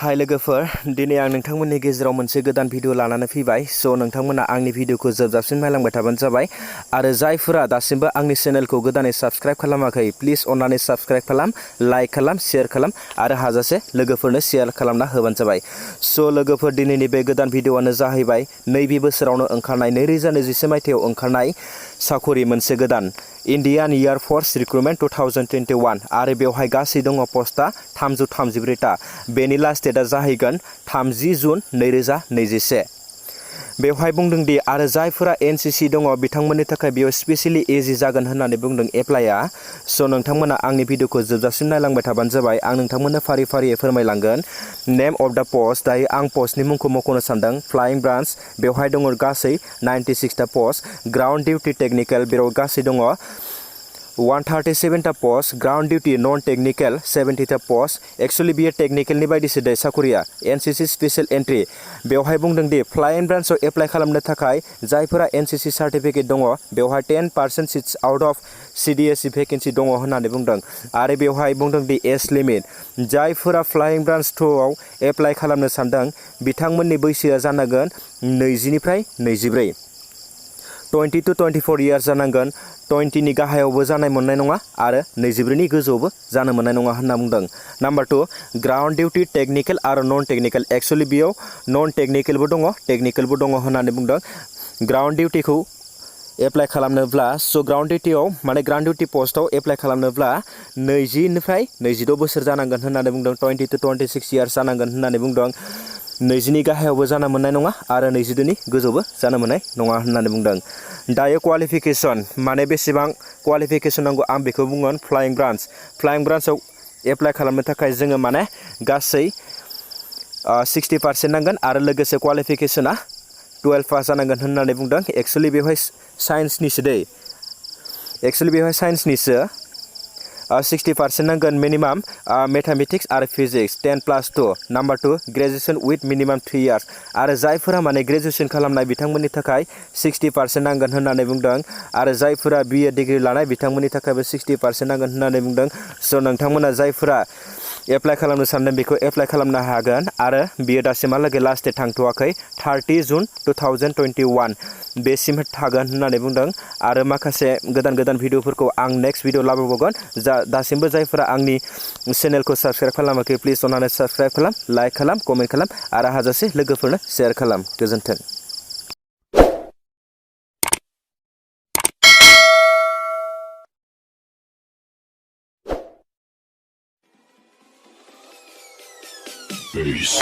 हाय लोगोफोर, दिनै आं नोंथांमोननि गेजेराव मोनसे गोदान भिडिअ लानानै फैबाय। स' नोंथांमोना आंनि भिडिअखौ जोबजासिम नायलांबाय थाबानो जाबाय। आरो जायफोरा दासिमबो आंनि चेनेलखौ गोदानै साबस्क्राइब खालामाखै, प्लिज अन्नानै साबस्क्राइब खालाम, लाइक खालाम, शेयार खालाम आरो हाजासे लोगोफोरनो शेयार खालामना होबानो जाबाय। स' लोगोफोर, दिनैनि बे गोदान भिडिअआनो जाहैबाय नैबे बोसोरावनो ओंखारनाय 2021 मायथाइयाव ओंखारनाय साखरि मोनसे गोदान इन्डियान एयार फर्स रिक्रुटमेन्ट 2021 आरो बेवहाय गासै दङ पस्टआ 334टा। बेनि लास्ट डेटआ जाहैगोन 30 जुन 2021। बेवहाय बुंदोंदि आरो जायफोरा एनसिसि दङ बिथांमोननि थाखाय बेयाव स्पेसियेलि इजि जागोन होननानै बुंदों एप्लाइआ। स' नोंथांमोना आंनि भिडिअखौ जोबजासिम नायलांबाय थाबानो जाबाय। आं नोंथांमोननो फारि फारियै फोरमायलांगोन। नेम अफ दा पस्ट, दायो आं पस्टनि मुंखौ मख'नो सानदों। फ्लाइंग ब्रान्च, बेवहाय दङ गासै 96टा पस्ट। ग्राउन्ड डिउटि टेकनिकेल, बेयाव गासै दङ 137टा पस्ट। ग्राउन्ड डिउटि नन टेकनिकेल 70टा पस्ट। एक्सुवेलि बियो टेकनिकेलनि बायदिसो दे साखरिया। एनसिसि स्पेशेल एन्ट्रि, बेवहाय बुंदोंदि फ्लाइंग ब्रान्चआव एप्लाइ खालामनो थाखाय जायफोरा एनसिसि सार्टिफिकेट दङ बेवहाय 10% सिट्स आउट अफ सिडिएससि भेकेन्सि दङ होननानै बुंदों। आरो बेवहाय बुंदोंदि एज लिमिट, जायफोरा फ्लाइंग ब्रान्च 2 आव एप्लाइ खालामनो सानदों बिथांमोननि बैसोआ जानांगोन 20 निफ्राय 24। 20 to 24 इयार्स जानांगोन। 20 नि गाहायावबो जानाय मोननाय नङा आरो 24 नि गोजौआवबो जानो मोननाय नङा होनना बुंदों। नाम्बार 2, ग्राउन्ड डिउटि टेकनिकेल आरो नन टेकनिकेल। एक्सुवेलि बेयाव नन टेकनिकेलबो दङ, टेकनिकेलबो दङ होननानै बुंदों। ग्राउन्ड डिउटिखौ एप्लाइ खालामनोब्ला, स' ग्राउन्ड डिउटियाव माने ग्राउन्ड डिउटि पस्टआव एप्लाइ खालामनोब्ला 20 निफ्राय 26 बोसोर जानांगोन होननानै बुंदों। 20 to 26 इयार्स जानांगोन होननानै बुंदों। 20 नि गाहायावबो जानो मोननाय नङा आरो 22 नि गोजौबो जानो मोननाय नङा होननानै बुंदों। दायो क्वालिफिकेसन, माने बेसेबां क्वालिफिकेसन नांगौ आं बेखौ बुंगोन। फ्लाइंग ब्रान्च, फ्लाइंग ब्रान्चआव एप्लाइ खालामनो थाखाय जोङो माने गासै 60% नांगोन आरो लोगोसे क्वालिफिकेसना 12 पास जानांगोन होननानै बुंदों। एक्सुवेलि बेवहाय साइन्सनिसो दै, एक्सुवेलि बेवहाय साइन्सनिसो 60% नांगोन मिनिमाम। मेथामेटिक्स आरो physics 10+2। Number 2, graduation with minimum 3 years. आरो जायफोरा माने ग्रेजुएसन खालामनाय बिथांमोननि थाखाय 60% नांगोन होननानै बुंदों। आरो जायफोरा BA डिग्रि लानाय बिथांमोननि थाखायबो 60% नांगोन होननानै बुंदों। स' नोंथांमोना जायफोरा एप्लाइ खालामनो सानदों बेखौ एप्लाइ खालामनो हागोन आरो बियो दासिमहालागै लास्ट डेट थांथ'वाखै। 30 जुन 2021 बेसिम थागोन होननानै बुंदों। आरो माखासे गोदान गोदान भिडिअफोरखौ आं नेक्स्ट भिडिअ लाबोबावगोन। दासिमबो जायफोरा आंनि चेनेलखौ साबस्क्राइब खालामाखै, प्लिज अन्नानै साबस्क्राइब खालाम, लाइक खालाम, कमेन्ट खालाम आरो हाजासे लोगोफोरनो शेयार खालाम। गोजोन्थों। Peace.